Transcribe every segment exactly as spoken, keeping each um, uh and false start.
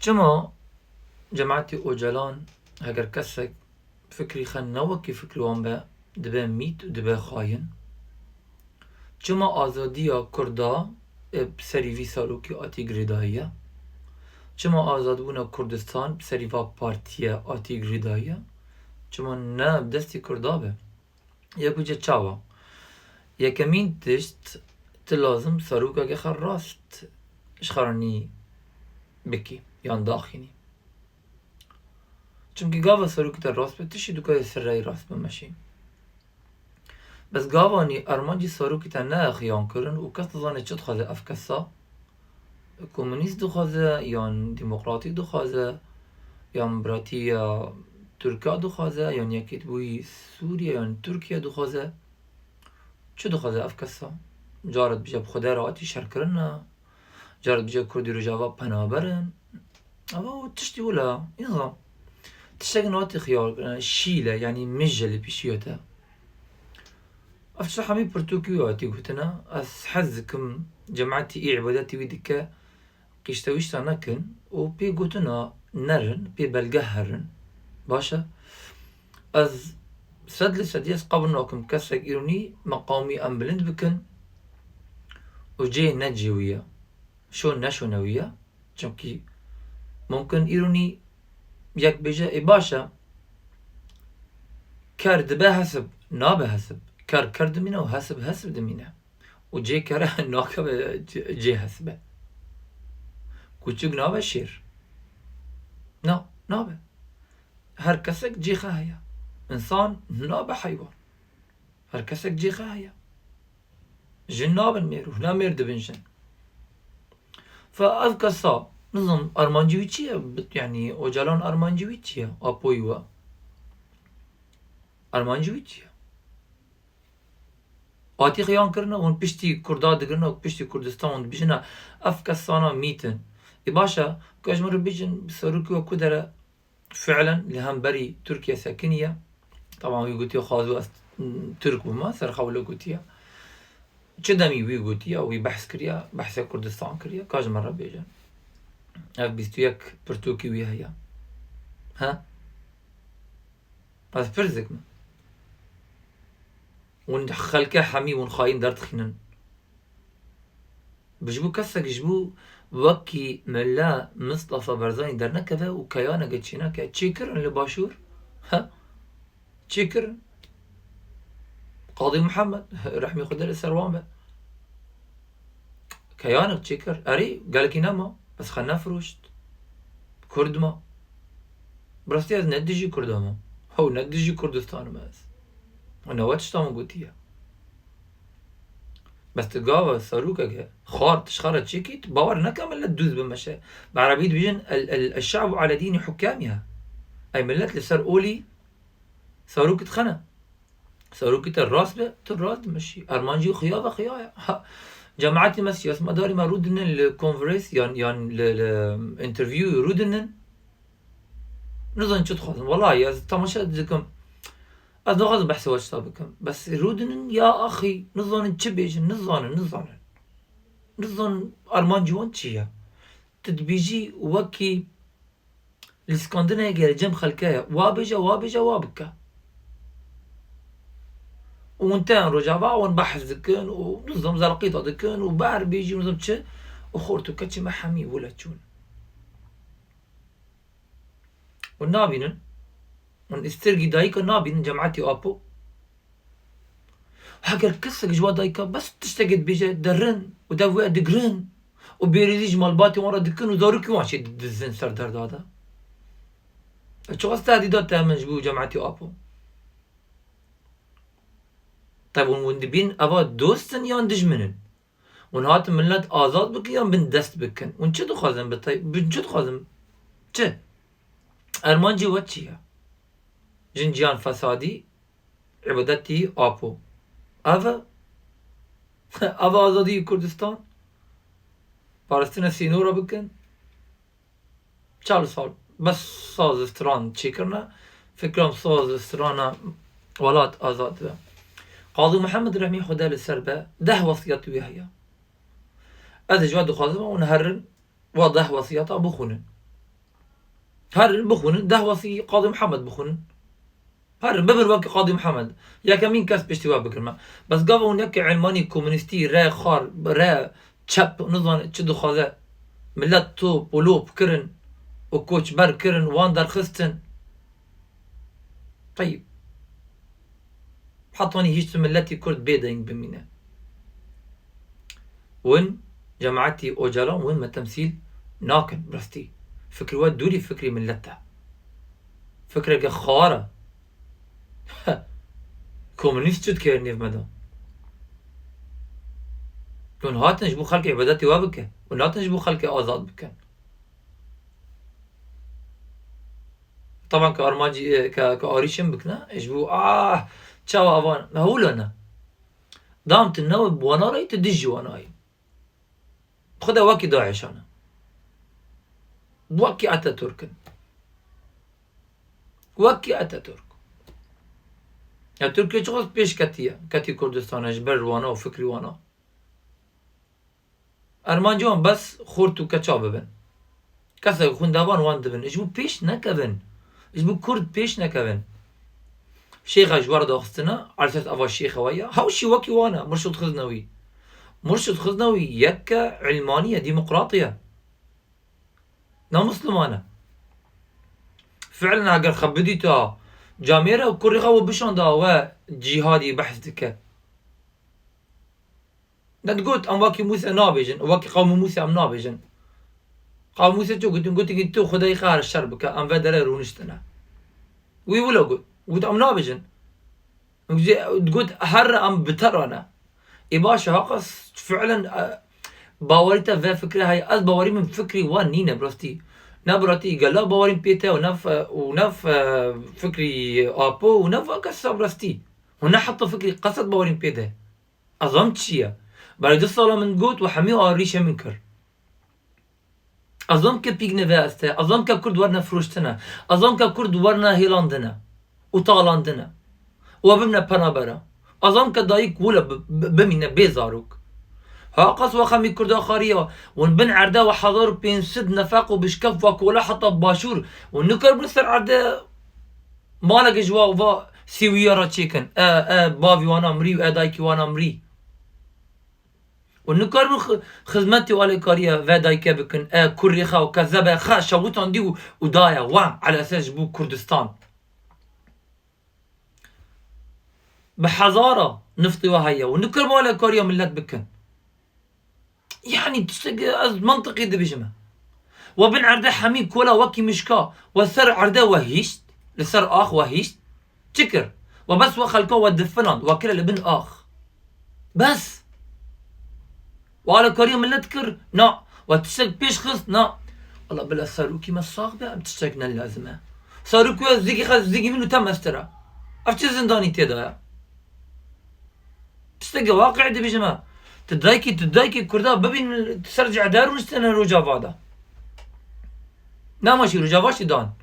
Çima cemaetî Ocalan, heger kesek fikrî xwe ne wekî fikrî wan be, dibe mît û dibe xayin? Çima azadiya Kurda, e, bi serî vî sarokî hatî girêdayî ye? Çima azadbûna Kurdistan bi serî va partiyê hatî girêdayî ye? Çima ne bi destî Kurda be? Yek û ce çawa? Yekemîn tişt, tu lazim serokeke xwe rast ji xwe re nî bikî yan daxînî. Çimkî gava serokî te rast be, tu jî dikare ser rayî rast bimeşî. Bes gavanî armancî serokî te ne xiyan kirin û kes dizane çi dixwaze ev kesa. Komunîst dixwaze, yan demokratî dixwaze, yan biratiya Tirka dixwaze, yan yekîtbûyî Sûriye, yan Tirkiye dixwaze. Çi dixwaze ev kesa? Cara dibêje bi Xwedê re hatî şerkirin e, cara dibêje Kurdî Rojava penaber in. Eva o tiştî wila, nizam. Tiştek hatî xiyar kirin, şîle, yanî mijje li pîşiya te. Ev tişta hemî pirtûkî wî hatî gotin e. Ez hez dikim, cemaetî î îbadetî wî dike, qîştewîşta nekin û pê gotina nerin, pê belge herin. Baş e. Ez sed li sedî ez qebûl nakim kesek îronî meqamî em bilind bikin û cê ne cê wî ye. Şo ne şo ne wî ye. Çimkî mumkin îronî yek bêje, ê baş e, ker dibe hesib, nabe hesib. Ker ker dimîne û hesib hesib dimîne. Û cê kere nakeve cê, cê hesibe. Kûçik nabe şêr. Na, nabe. Her kesek cê xwe heye. Însan nabe heywan. Her kesek cê xwe heye. Jin nabin mêr û ne mêr dibin jin. Fe ev kesa, nizam, armancî wî çi ye? Bi-, yanî Ocalan armancî wî çi ye? Apoyî we. Armancî wî çi ye? Hatî xiyan kirine, hûn piştî Kurda digirine û piştî Kurdistan hûn dibijine, ev kesana mît in. Ê baş e, ka ji min re bijin, serokî we ku dere fiilen li hemberî Tirkiye sekiniye. Taban wî gotiye xwazû ez Tirk bûme, ser xewle gotiye. Çi demî wî gotiye, wî behs kiriye, behsê Kurdistan kiriye, ka ji min re bêjin. Ev bîst û yek pirtûkî wî heye. He? Ez pirs dikim. Hûn xelke hemî hûn xayîn derdixînin. Bi ji bo kesek ji bo wekî Mela Mistefa Barzanî dernekeve û keyaneke çêneke çêkirin li Başûr. He? Çêkirin. Qadî Mihemed, rehmê Xwedê li ser wan be. Keyanek çêkir. Erê, gelekî nema. Bes xwe nefiroşt. Kurd ma. Bi rastî ez ne dijî Kurda me. Hew ne dijî Kurdistan me ez. Û ne we tişta min gotiye. Bes tu gava serokeke xwar tu ji xwe re çêkî, tu bawer neke millet dûz bimeşe. Bi erebî dibêjin, el, el, el şe'bu ale dînî hukamiha. Ey millet li ser olî serokî dixene. Serokî te rast be, tu rast dimeşî. Armancî xuya ve xuya ye. Ha, cemaetî me, siyasetmedarî me rûdinin li konferans yan, yan li, li interview rûdinin. Nizanin çi dixwazin. Welayi ez temaşe dikim. Ez naxwazim behsê we tişta bikim. Bes rûdinin ya axî, nizanin çi bêjin, nizanin, nizanin. Nizanin armancî wan çi ye. Tu dibêjî wekî Li skandinayê gere cem xelke ye. Wa bêje, wa bêje, wa bike. Û hûn tên Rojava, hûn behs dikin û nizam zelqîta dikin û ber bêjî nizam çi. Û xortûke çi me hemî wile çûn. Hûn nabînin. Hûn îstergî dayika nabînin cemaetî Apo. Heger kesek ji wa dayika bes tiştekê dibêje, derin û dev wê digirin û bêrîzî ji malbatê wan re dikin û zarokî wan jî didizin ser derda de. Ev çiqas tehdîdat e min ji bo cemaetî Apo. Tabi hûn, hûn dibîn eva dost in yan dijmin in? Hûn hatin millet azad bikin yan bin dest bikin? Hûn çi dixwazin bi tay-, bin çi dixwazin? Çi? Ermancî we çi ye? Jin, jiyan, fesadî, îbadetî, Apo. Ev e? Ev e azadî Kurdistan? Parastina sînora bikin? Çar sal bes saz û stran çêkirine. Fikra min saz û strana welat azad be. Qazî Mihemed, rehmî Xwedê li ser be, deh wesiyet wî heye. Ez ji we dixwazim hûn herin wa deh wesiyeta bixwînin. Herin bixwînin, deh wesî Qadî Mihemed bixwînin. Herin bibin wekî Qadî Mihemed. Yekemîn kes piştî we bigirme. Bes gava hûn yekî ilmanî, komunîstî, re xar, re çep, nizan çi dixwaze. Millet top û lop kirin û koçber kirin, wan derxistin. Teyib. Hetanî hîç tu milletî Kurd bê deng bimîne. Win cemaetî Ocalan win me temsîl nakin, bi rastî. Fikrî we dûrî fikrî millet e. Fikreke xawar e. Komunîst çi dike nêv me de? Hûn hatin ji bo xelkê îbadetê we bike. Hûn hatin ji bo xelkê azad bikin. Taban ke armancî, e, ke, ke arîşin bikine, ji bo, ah, çawa avan, me hewla ne. Dam tu ne bi wana re yî, tu dijî wana yî. Xweda wekî DAIŞan e. Wekî Atatürk in. Wekî Atatürk. Ya Tirkiye çiqas pêş ketiye, ketî Kurdistan e ji ber wana û fikrî wana. Armancê wan bes xort û keça bibin. Kesek xwîndevan wan dibin. Ji bo pêş nekevin. Ji bo Kurd pêş nekevin. Şêxa ji we re daxistine, Elses ava şêxa we ye. Hewşî wekî wan e, Murşid Xiznewî. Murşid Xiznewî yeke ilmanî ye, demokratî ye. Ne Musliman e. Fiilen eger xwe bidîta camêre û kurê xwe we bişanda we cîhadî behs dike. Ne digot, em wekî Mûse nabêjin, wekî qewmê Mûse em nabêjin. Qewmê Mûse çi gotin? Gotin, tu Xwedayê xwe her şer bike, em ve derê rûniştine. Wî wilo got. Got, em nabêjin. Digot, her re em bi te re ne. Ê baş e, haqas fiilen, e, bawerî te ve fikrê heye. Ez bawerî min fikrî wan nîne, bi rastî. Ne bi rastî gela bawerîm pê te û ne f-, û ne f-, fikrî Apo û ne va kesa bi rastî. Û ne heta fikrî qesed bawerîm pê de. Ez zam çi ye? Berê du sala min got û hemî arîşê min kir. Ez zam ke pîk neve este, ez zam ke Kurd werne firoştine, ez zam ke Kurd werne hêlandine û talandine. Û bimne penabera. Ez zam ke dayik wile bi-, bi-, bimîne bê zarok. Haqas we xemî Kurda xariya, wan bin erde we hezar û pênc sed nefeq û bişkef we kola heta başûr. Û nikarbin ser erde maleke ji wa, wa sîwiya re çêkin. E, e, bavî wana mirî û e, dayikî wana mirî. Û nikaribin xi-, xizmetê û alêkariya vê dayike bikin. E, kurê xwe û kezebe xwe şewitandî û, û daye wan, elesê ji bo Kurdistan. Bi hezara niftê we heye û nikaribin alêkariya millet bikin. Yanî tiştek ez mantiqî dibêjim. We bin erdê hemî kola wekî mişka, we ser erdê we hîşt, li ser ax we hîşt. Çi kir? We bes we xelka we difiland, we kire li bin ax. Bes. We alekariya millet kir? Na. We tiştek pêş xist? Na. Allah bila serokî me sax be, em tiştek ne lazim e. Serokî we zîgî xwe zîgî min û te mestir e. Ev çi zindanî tê de ye? Tiştekî waqî dibêjim e. Tu dayikî, tu dayikî Kurda bibîn, tu ser cehde rûniştine Rojava da. Nema jî Rojava jî dan.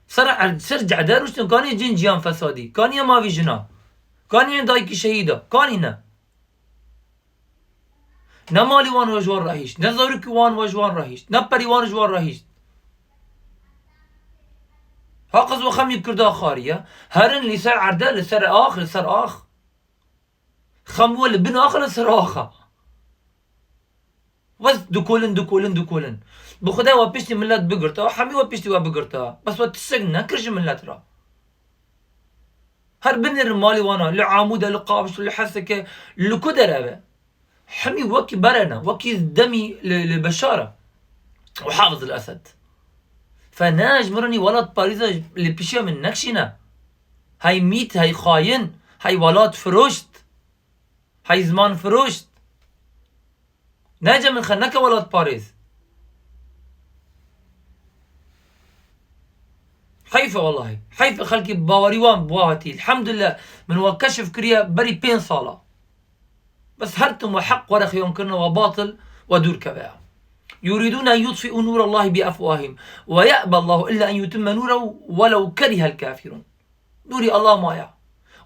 Ser er-, ser cehde rûniştin, kanî cin ciyan fesadî, kanî mavî jina, kanî dayikî şehîda, kanî ne. Ne malî wan we ji wan re hîşt, ne zarokî wan we ji wan re hîşt, ne perî wan ji wan re hîşt. Haqas we xemî Kurda xariye. Herin li ser erde, li ser ax, li ser ax. Xem we li bin ax, li ser axa. Bes dikolin, dikolin, dikolin. Bi Xwedê we piştî millet bigirta, hemî we piştî we bigirta. Bes we tiştek nekir ji millet re. Her binêrin malî wana, li Amûd e, li Qamişlo, li Hesekê, li ku dere be. Hemî wekî bere ne, wekî demî li, li Beşar e. Û Hafiz el Esed. Fe ne ji mirinî welatparêza li pişiya min nekişîne. Hey mît, hey xayin, hey welat firoşt. Hey ziman firoşt. Nece min xe neke welatparêz. Heyf e wellahî. Heyf e xelkî bawerî wan bi wa hatî. Elhamdulillah min wa keşif kiriye berî pênc sala. Bes her tim we heq were xiyon kirine we batil we dûr keve ya. يريدون أن يطفئوا نور الله بأفواههم ويأبى الله إلا أن يتم نوره ولو كره الكافرون. Nûrî Allah maye.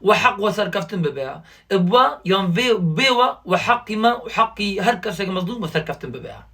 We heq we serkeftin bibe ya. Bi we yan vê, bê we, we heqî me û heqî her kesek mezlûm we serkeftin bibe ya.